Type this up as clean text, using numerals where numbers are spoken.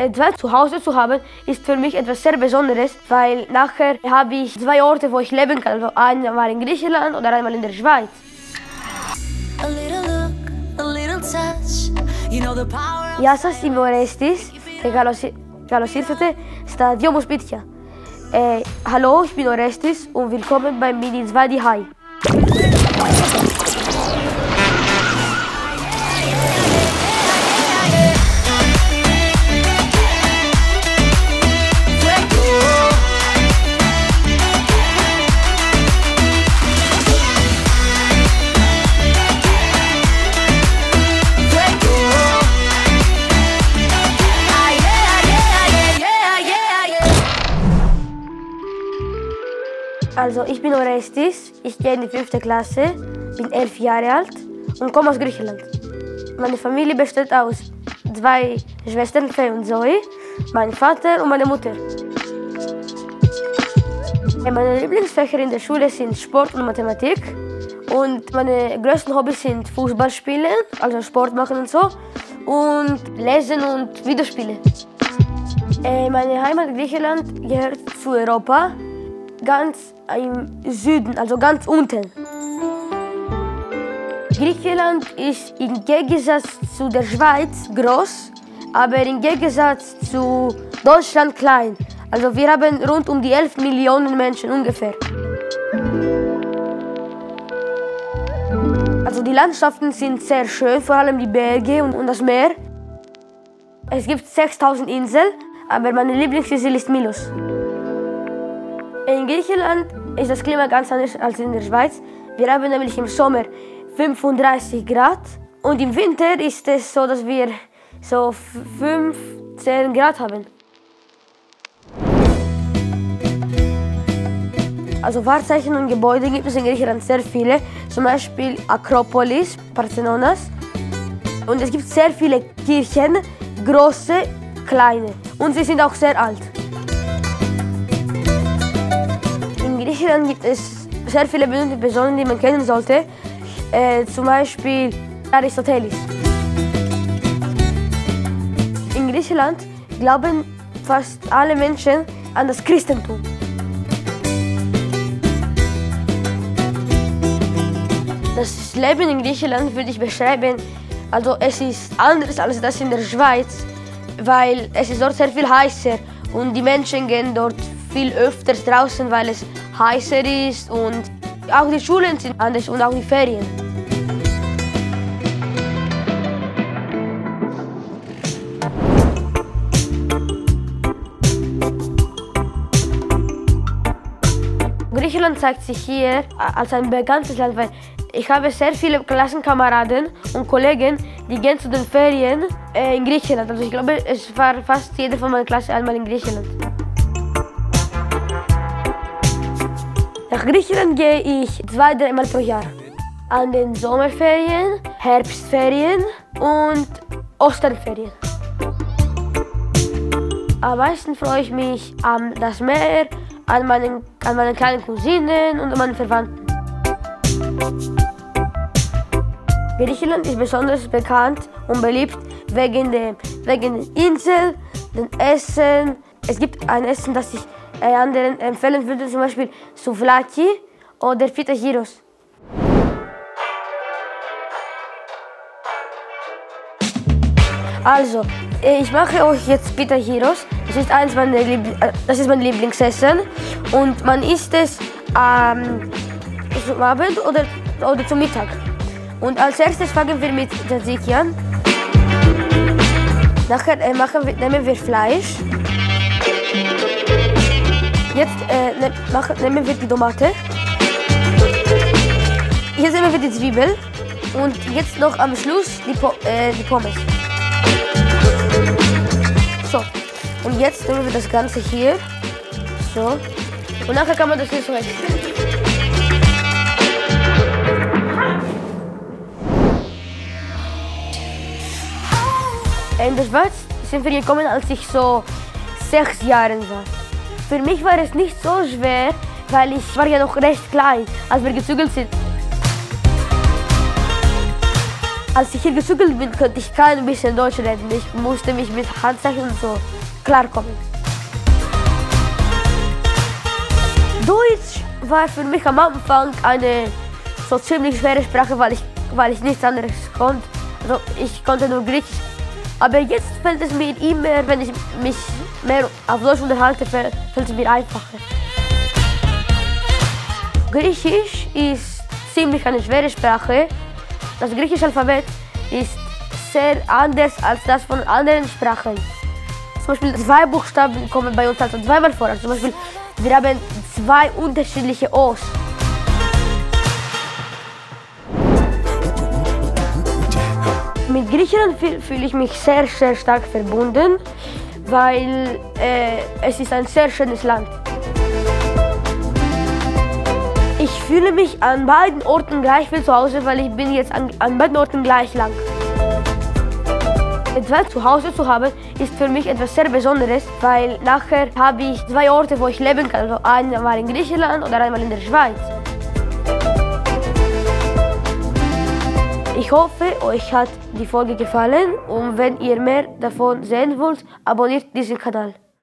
Etwas zu Hause zu haben, ist für mich etwas sehr Besonderes, weil nachher habe ich 2 Orte, wo ich leben kann. Also einmal in Griechenland oder einmal in der Schweiz. Γεια σας, είμαι ο Ρέστης και καλώς ήρθατε στα δυο μου σπίτια. Hallo, ich bin Orestis und willkommen bei Mini 2 die Hai. Also ich bin Orestis, ich gehe in die 5. Klasse, bin 11 Jahre alt und komme aus Griechenland. Meine Familie besteht aus 2 Schwestern, Faye und Zoe, mein Vater und meine Mutter. Meine Lieblingsfächer in der Schule sind Sport und Mathematik und meine größten Hobbys sind Fußball spielen, also Sport machen und so, und Lesen und Videospiele. Meine Heimat Griechenland gehört zu Europa. Ganz im Süden, also ganz unten. Griechenland ist im Gegensatz zu der Schweiz groß, aber im Gegensatz zu Deutschland klein. Also wir haben rund um die 11 Millionen Menschen ungefähr. Also die Landschaften sind sehr schön, vor allem die Berge und das Meer. Es gibt 6000 Inseln, aber meine Lieblingsinsel ist Milos. In Griechenland ist das Klima ganz anders als in der Schweiz. Wir haben nämlich im Sommer 35 Grad und im Winter ist es so, dass wir so 15 Grad haben. Also Wahrzeichen und Gebäude gibt es in Griechenland sehr viele, zum Beispiel Akropolis, Parthenonas. Und es gibt sehr viele Kirchen, große, kleine, und sie sind auch sehr alt. In Griechenland gibt es sehr viele berühmte Personen, die man kennen sollte, zum Beispiel Aristoteles. In Griechenland glauben fast alle Menschen an das Christentum. Das Leben in Griechenland würde ich beschreiben, also es ist anders als das in der Schweiz, weil es ist dort sehr viel heißer und die Menschen gehen dort viel öfters draußen, weil es heißer ist, und auch die Schulen sind anders und auch die Ferien. Griechenland zeigt sich hier als ein bekanntes Land, weil ich habe sehr viele Klassenkameraden und Kollegen, die gehen zu den Ferien in Griechenland. Also ich glaube, es war fast jeder von meiner Klasse einmal in Griechenland. Nach Griechenland gehe ich 2-3 Mal pro Jahr. An den Sommerferien, Herbstferien und Osternferien. Am meisten freue ich mich an das Meer, an meine kleinen Cousinen und an meine Verwandten. Griechenland ist besonders bekannt und beliebt wegen der Insel, dem Essen. Es gibt ein Essen, das ich anderen empfehlen würde, zum Beispiel Souvlaki oder Pita Gyros. Also, ich mache euch jetzt Pita Gyros. Das ist mein Lieblingsessen und man isst es zum Abend oder zum Mittag. Und als erstes fangen wir mit Tzatziki an. Nachher nehmen wir Fleisch. Jetzt nehmen wir die Tomate. Jetzt nehmen wir die Zwiebel. Und jetzt noch am Schluss die Pommes. So, und jetzt nehmen wir das Ganze hier. So. Und nachher kann man das hier so essen. In der Schweiz sind wir gekommen, als ich so 6 Jahre war. Für mich war es nicht so schwer, weil ich war ja noch recht klein, als wir gezügelt sind. Als ich hier gezügelt bin, konnte ich kein bisschen Deutsch reden. Ich musste mich mit Handzeichen und so klarkommen. Deutsch war für mich am Anfang eine so ziemlich schwere Sprache, weil ich nichts anderes konnte. Also ich konnte nur Griechisch. Aber jetzt fällt es mir immer, wenn ich mich mehr auf Deutsch unterhalte, fällt es mir einfacher. Griechisch ist ziemlich eine schwere Sprache. Das griechische Alphabet ist sehr anders als das von anderen Sprachen. Zum Beispiel 2 Buchstaben kommen bei uns also zweimal vor. Also zum Beispiel, wir haben 2 unterschiedliche O's. Mit Griechenland fühle ich mich sehr, sehr stark verbunden, weil es ist ein sehr schönes Land. Ich fühle mich an beiden Orten gleich wie zu Hause, weil ich bin jetzt an beiden Orten gleich lang. Etwas zu Hause zu haben, ist für mich etwas sehr Besonderes, weil nachher habe ich 2 Orte, wo ich leben kann. Also einmal in Griechenland oder einmal in der Schweiz. Ich hoffe, euch hat die Folge gefallen und wenn ihr mehr davon sehen wollt, abonniert diesen Kanal.